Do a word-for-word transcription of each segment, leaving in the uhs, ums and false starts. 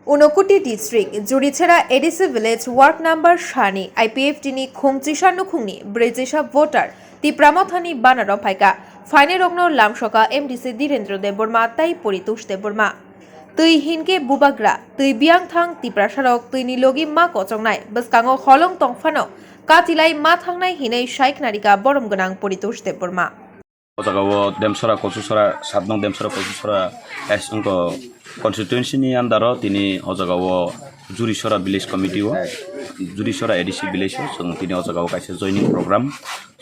Unokoti district, Jurichera A D C village ward number sani I P F T ni khungchisa nukhungni brejesa voter Tipra Mothani banaro phaika, phainai rokno lamsoka M D C Dhirendra Debbarma tai Poritosh Debbarma. Twi hinke bubagra, twi biyang thang Tiprasa rok twi ni logi ma kochongnai, bwskango holong tong phano katilai ma thangnai hinwi sai khnarika borom gwnang Poritosh Debbarma. O jaga o Demsora Kochusora, saat nong Demsora Kochusora, es wngkha constituency ni under o tini o jaga o Jurisora village committee o, Jurisora A D C village o chwng tini o jaga o kaisa joining program,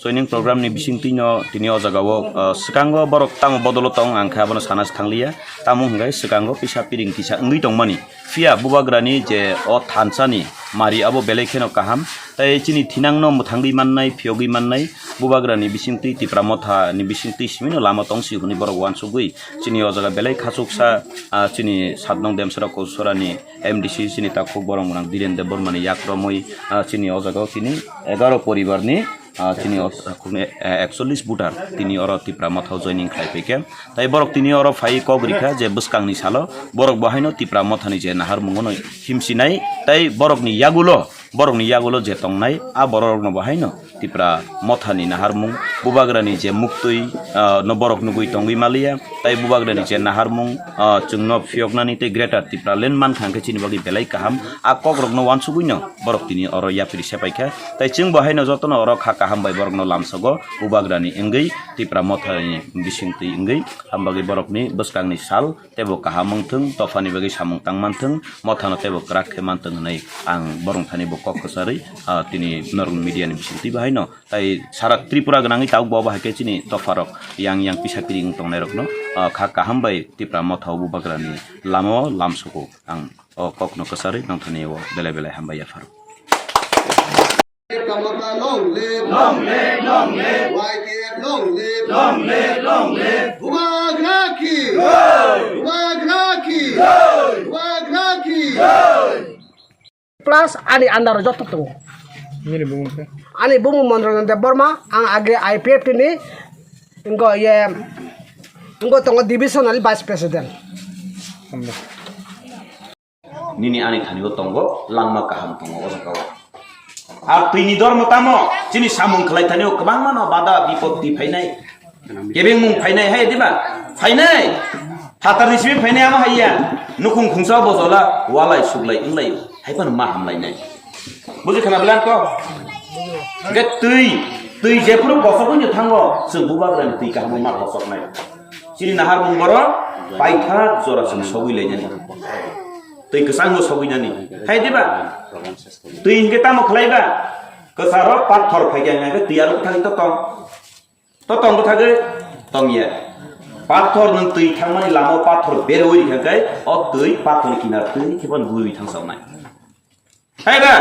joining program ni bising twi no tini o jaga o, ah, swkango borok tamo bodolo tong ang khe abono sana se thangliya, tamo hwnkhe swkango pisa piring kisa wngwi tongmani. Phiya bubagrani je o thansani mari abo belai kheno kaham, tei chini thinangno mwthangwi mannai, phiyogwi mannai, bubagrani bisingtwi Tipra Mothani bisingtwi simino lama tongsi hwnwi borok uansugwi chini o jaga belai khachuksa, ah, chini satnong Demsora Kochusora ni M D C chini takhuk borok gwnang Dhiren Debbarmani yakromwi, ah, chini o jaga o chini egaroh poribarni ah, chini o takhukni, eh, ekchollish voter tini oro Tipra Mothao joining khlai phaikha. Tai borok tini oro phai kok rikha je bwskangni salo borok bo haino Tipra Mothani je naharmungono himsinai, tai borokni yagulo, borokni yagulo je tongnai, a borokno bo haino Tipra Mothani naharmung, bubagrani je muktwi, ah, no borok nugwi tongwi maliya, tai bubagrani je naharmung, ah, chwngno phiyoknani tei Greater Tipraland mankha hwnkhe chini bagwi belai kaham. A kokrokno uansugwino borok tini oro yapri sepaikha. Tai chwng bo haino jotono oro kha kaham bai borokno lamsogo, bubagrani wngwi, Tipra Mothani bisingtwi wngwi, ambagwi borokni bwskangni sal teibo kaham wngthwng, dophani bagwi samung tang manthwng, Mothano teibo kwrak khe manthwng hwnwi ang borok thani bo kok kwcharwi, ah, tini norok media ni bisingtwi bo haino. Tai sara Tripura gwnangwi tabuk bo bahai khe chini dopharok yang yang pisa piring wng tongnairokno, ah, kha kaham bai Tipra Mothao bubagrani lamao lamsogo. Ang o kokno kwcharwi nongthani o belai belai hambai yapharo. Kamata long live, long live, long live. Y T F long live, long live, long live. Bubagra ki jai! Bubagra ki jai! Bubagra ki jai! Plus ani under o joto tongo. Nini bumung khe? Ani bumung Mondrono Debbarma, ang age I P F T ni, wngkha ye, wngkha tongo divisional vice president. Hambai. Nini ani thani o tongo, langma kaham tongo o jaga o. Ar twi ni dormo tamo, chini samung khlai thani o kwbangma no bada bipoti phainai. Kebengmung phainai hai diba? Phainai. Phatarni simi phainai amo hai ya. Nukhung khungsa bojola, walai suglai wnglaio. Hai phano ma hamlainai. Buji khana bwle ang kok? Hwnkhe twi, twi jephuru kosok wngya thango, chwng bubagrani twi kaham ma kosoknai. Chini naharmung borok paithak jora chwng sogwi lainani. Twi kwchangno sogwi nani. Hai diba? Twi hwnkhe tamo khlai ba? Kwcharo pathor phaikha hwnkhe twi aro bwthagwi to tong. To tong bwthagwi tongya. Pathor nwng twi thangmani lama o pathor berwi rikha khe o twi pathorni kinar twi khe phano bui thangsawnai. Hai da?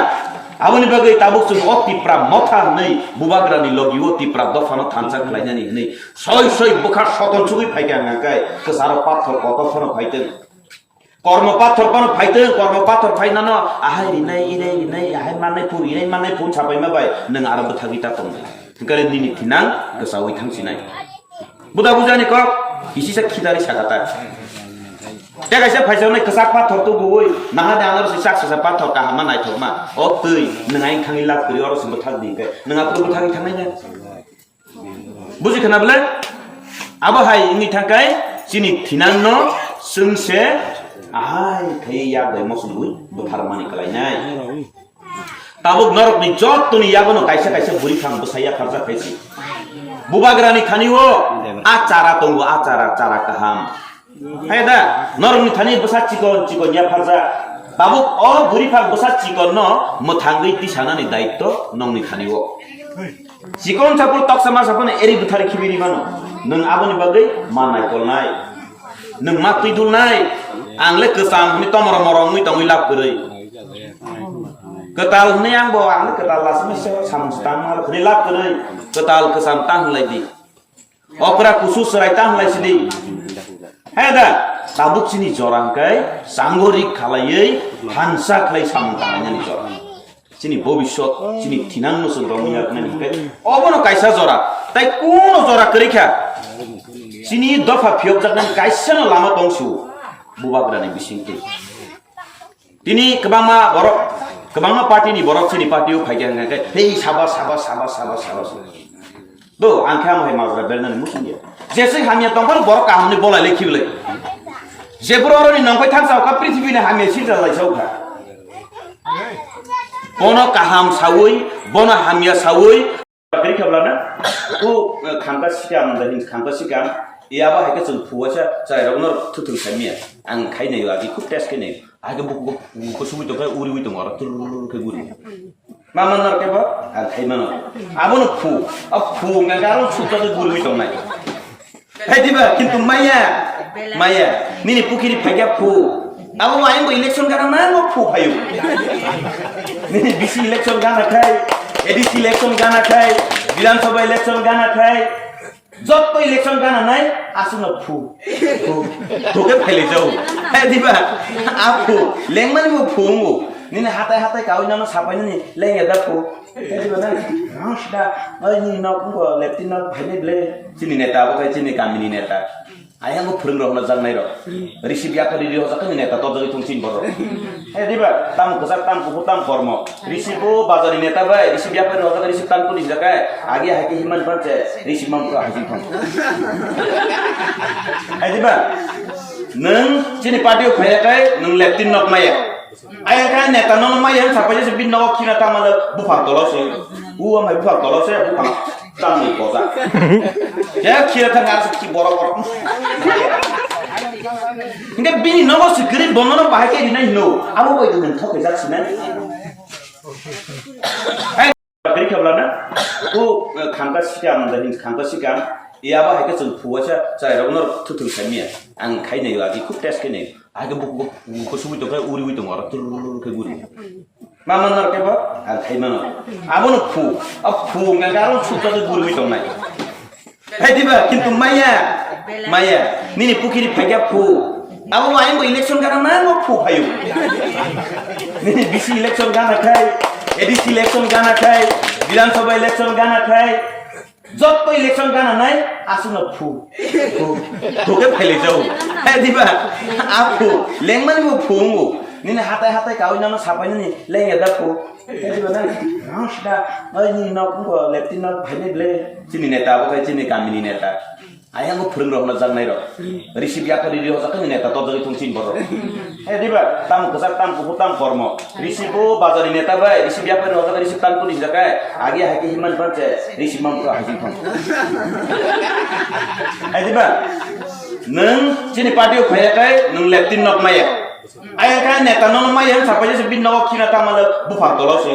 Aboni bagwi tabuk chwng o Tipra Motha hwnwi bubagrani logi o Tipra dophano thansa khlainani hwnwi soi soi bwkha soton chugwi phaikha hwnkhe kwcharo pathor kotor phano phaitwng. Kormo pathor phano phaitwng, kormo pathor phainano ahai rinai, irai rinai, ahai mannai phu, irai mannai phu sapaima bai nwng aro bwthagwi ta tongnai. Hwnkhe nini thinang kwchaui thangsinai. Buda bujani kok, kisisa khidari sakata. Tei kaisa phaijaknai kwchak pathor tubuwi, nahani anaro se chak sasa pathor kaham ma naithok ma. O twi, nwng aing thangwi lak kwrwi oro se bwthak di hwnkhe, nwng aphuru bwthagwi thangnai na? Buji khana bwle? Abo hai wngwi thangkai chini thinangno chwngse ahai khai yak bai mosongwi bwtharmani kwlainai. Tabuk norokni jottoni yagono kaisa kaisa bwrwi phang bwsa yapharjak khaisi. Bubagrani thani o a chara tongo, a chara, chara kaham. Hai da, norokni thani bwsa chikon chikon yapharjak. Tabuk o bwrwi phang bwsa chikonno mwthangwi tisanani daitto nongni thani o. Chikon saphuru toksa ma saphano eri bwthari khibi ri mano. Nwng aboni bagwi ma naikolnai. Nwng ma twi dulnai. Ang le kwcham hwnwi tomoro moro wngwi tongwi lab kwrwi. Kwtal hwnwi ang bo ang le kwtal lasima se samung stang ma hwnwi lab kwrwi. Kwtal kwcham tang hwnlai di. Okra kusu chwrai ta hwnlai sidi. He da, tabuk chini jora hwnkhe chango rik khalaiwi thansa khlai samung tanglainani jora. Chini bobiswt, chini thinangno chwng romwi yaknani hwnkhe obono kaisa jora. Tai kuno jora kwrwi kha. Chini dopha phiyokjaknani kaisano lama tongsu, bubagrani bisingtwi. Tini kwbangma borok, kwbangma party ni borok chini party o phaikha hwnkhe, "Hei, sabas, sabas, sabas, sabas, sabas." Do, ang khe amo hai majra belnani muchungya. Jese hamya tongphano borok kahamni bolai le khible. Je bro oroni nongkhoi thangsa ka prithibini hamya sitra lai saukha. Bono kaham saui, bono hamya saui, Kiri khabla na? O, eh, khamka sikam, da hin khamka sikam. Iya ba hai khe chwng phuwa sa, chai rok no thuthung khaimiya. Ang khai nayo, agi khub test khe nayo. Hai khe buku, buku sumui tong khe uri ui tongo, oro turururu khe guri. Mama nor khe bo, ang khai mano. Abo no phu, a phu, nga garo sukta khe guri ui tong nai. Hai diba, kintu maya, maya, nini pukhiri phaikya phu. Abo wain bo election gana na no phu phayu. Nini B C election gana khai, A D C election gana khai, Bidhan Sabha election gana khai, jotto election gana nai, aswk no phu. Phu. Phu khe phailai jau. Hai diba, a phu, lengmani bo phu wngo. Nini hatai hatai kawi nano sapai nini lengya da phu. Tei ba nang, nang sida, oi ni nok, wngkha leptin nok, phainai ble. Chini neta, abo khai chini kamini neta. Ayang bo phwrwng rok no jaknai rok. Risi biya kari ri hojak ni neta, tor jagwi thung chini borok. He diba, tam kwchak, tam kuphur, tam kormo. Risi bo bazar ni neta bai, risi biya kari hojak, risi tan kuni hojak kai. Agi hai khe himan panche, risi mam kha hajing thang. Hai diba, nang chini party o phaiya kai, nang leptin nok maya. Ayang khe neta no maya sapai se bin nogo khina tama le buphang tolo se. U amai buphang tolo se buphang tang ni boja. Ya khira thang ar ki borok borok. Hingke bini nogo se gri bono no bahai ke rinai hino. Abo bai dun thok jak sinai. Kiri khabla na? O, eh, khamka sikam, da hin khamka sikam. Iya ba hai khe chwng phuwa sa, chai rok no thuthung khaimiya. Ang khai nayo, agi khub test khe nayo. Hai khe buku, buku sumui tong khe uri ui tongo, oro turururu khe guri. Mama nor khe bo, ang khai mano. Abo no phu, a phu nga garo sukta khe guri ui tong nai. Hai diba, kintu maya, maya, nini pukhiri phaikya phu. Abo wain bo election gana na no phu phayu. Nini B C election gana khai, A D C election gana khai, Bidhan Sabha election gana khai, jotto election gana nai, aswk no phu. Phu. Phu khe phailai jau. Hai diba, a phu, lengmani bo phu wngo. Nini hatai hatai kawi nano sapai nini lengya da phu. Kaiba na, nang sida, oi ni nok, wngkha leptin nok, phainai ble. Chini neta, abo khai chini kamini neta. Ayang bo phwrwng rok no jaknai rok. Risi biya kari ri hojak ni neta, tor jagwi thung chini borok. He diba, tam kwchak, tam kuphur, tam kormo. Risi bo bazar ni neta bai, risi biya kari hojak, risi tan kuni hojak kai. Agi hai khe himan panche, risi mam kha hajing thang. Hai diba, nang chini party o phaiya kai, nang leptin nok maya. Ayang khe neta no maya sapai se bin nogo khina tama le buphang tolo se.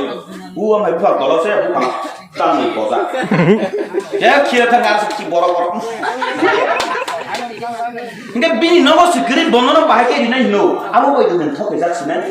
U amai buphang tolo se buphang tang ni boja. Ya khira thang ar ki borok borok. Hingke bini nogo se gri bono no bahai ke rinai hino. Abo bai dun thok jak sinai.